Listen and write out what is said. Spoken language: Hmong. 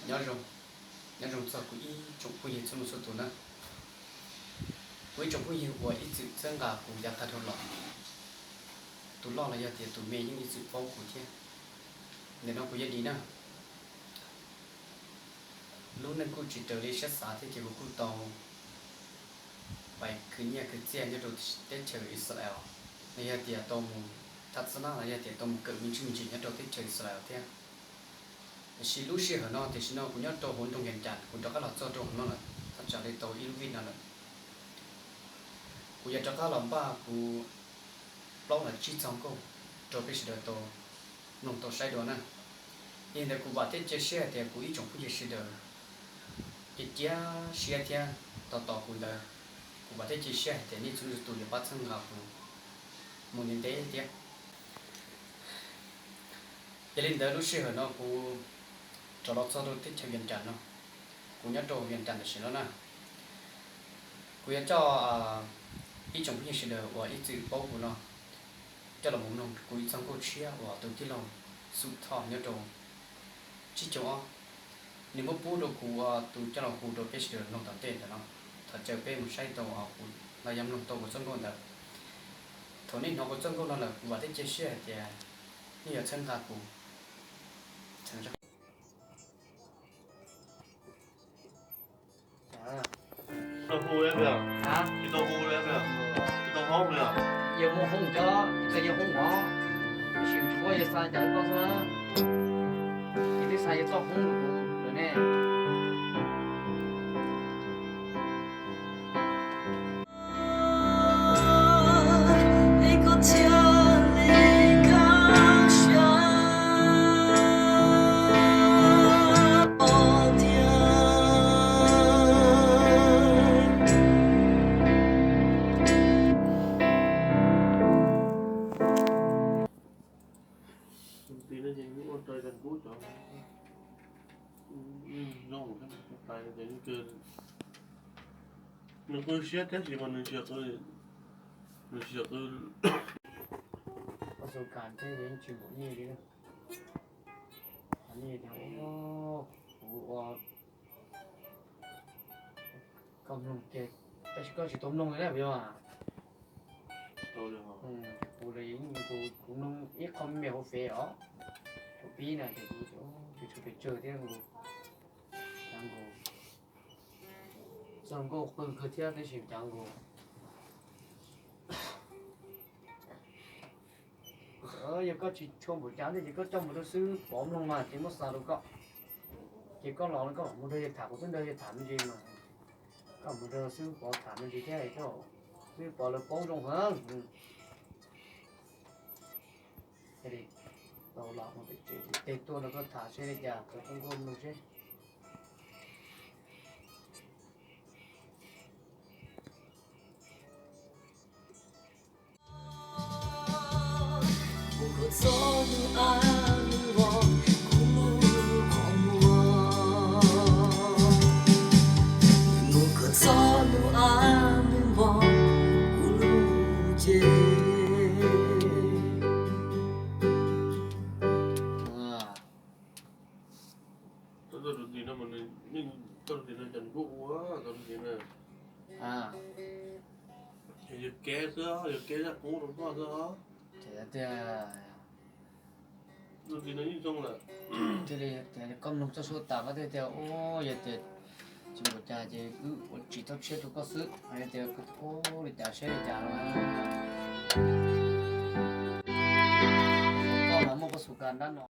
Nyob zoo, nyob zoo txog kuv ib tsoom phooj ywg txhua leej txhua tus na. Kuv ib tsoom phooj ywg uas ib txwm txhawb nqa kuv yav tag dhau los, tus loj los yog tias tus me yeej ib txwm paub kuv thiab. Ntawm no kuv yog Dim na. Lub neej kuj tsis raws li siab xav thiab ces kuv kuj tau pais khwv nyiaj khwv txiaj nyob rau teb chaws Israel, los yog tias tau mus tham xab nab los yog tias tau mus kawm me ntsis me ntsis nyob rau teb chaws Israel thiab. Tiam sis lub sij hawm no, tiam sis no kuv nyob rau hauv nroog Vias Cas, kuv rov qab los txog rau hauv no lawm, thaj tsam li tau ib lub vij no lawm. Kuv yuav rov qab los npaj kuv plaub los tsib txoj nkauj rau peb sawv daws tau mloog tau saib dua na. Yog li ntawd kuv vam thiab cia siab hais tias kuv ib tsoom phooj ywg sawv daws cia siab thiab tos tos kuv ntawd, kuv vam thiab cia siab hais tias nej txhua leej txhua tus yuav pab txhawb nqa kuv mus ntev ntev thiab. Yog li ntawd lub sij hawm no kuv rov los txog rau teb chaws Vias Cas no, kuv nyob rau Vias Cas tam sim no na. Kuv yuav coj ib tsoom phooj ywg sawv daws uas ib txwm paub kuv no coj los mus mloog kuv ib txoj nkauj tshiab uas tus tij laug Xum Thoj nyob rau tsib caug ob, nws muab pub rau kuv ua tus coj los hu rau peb sawv daws mloog tom ntej ntawm no. Thov caw peb mus saib tau kuv los yog mloog tau kuv txoj nkauj ntawd. Thaum nej hnov kuv txoj nkauj no lawm, kuv vam thiab cia siab hais tias nej yuav txhawb nqa kuv. Tsis tau hu li, tsis tau hu li, tsis tau hoob li. Yog muaj hoob cov, yog hoob mov, tab sis tsis paub yog xa cas rau koj xwb, ces twb xa yog txoj hoob rau kuv lawm ne. Nws qw siab thiab sis mas nws tsis qw, nws tsis qw. Ua xu kas thiab tsis npaum nej li. Nej tias kuv ua koj mloog ces, tab sis koj tsis tau mloog li na, puas yog? Kuv, kuv mloog ib qho me me hauv fev os, thaum pib na ces kuv tsis tshua pes tsawg thiab, kuv, kuv txoj nkauj qw kawg thiab tab sis cas kuv, yog koj tsis tshua npaum cas thiab ces koj coj mus rau xib hwb Pov mloog mas ces muab xa rau koj, ces koj los koj mam mus nrog yawg tham, kuv twb nrog yawg tham me ntsis mas, koj mus nrog xib hwb Pov tham me ntsis thiab, xib hwb Pov lawv paub zoo heev. Tau los mus pem tsev, tes tuaj nrog koj tham seb li cas, koj txoj nkauj mloog seb. Tau tus tim no, tau tus tim no cas nws kuj ua tau tus tim no. Yog kev xwb, yog kev zaj qub rau koj xwb. Ces tias tus tim no yeej zoo lawm. Thiaj li tias koj mloog txoj suab tas koj thiaj tias, ua yog tias tsis npaum cas ces wb ua tsis tau tshiab rau koj xwb, hais tias ua li cas seb li cas no. Koj mas muaj koj xu kas nrab no.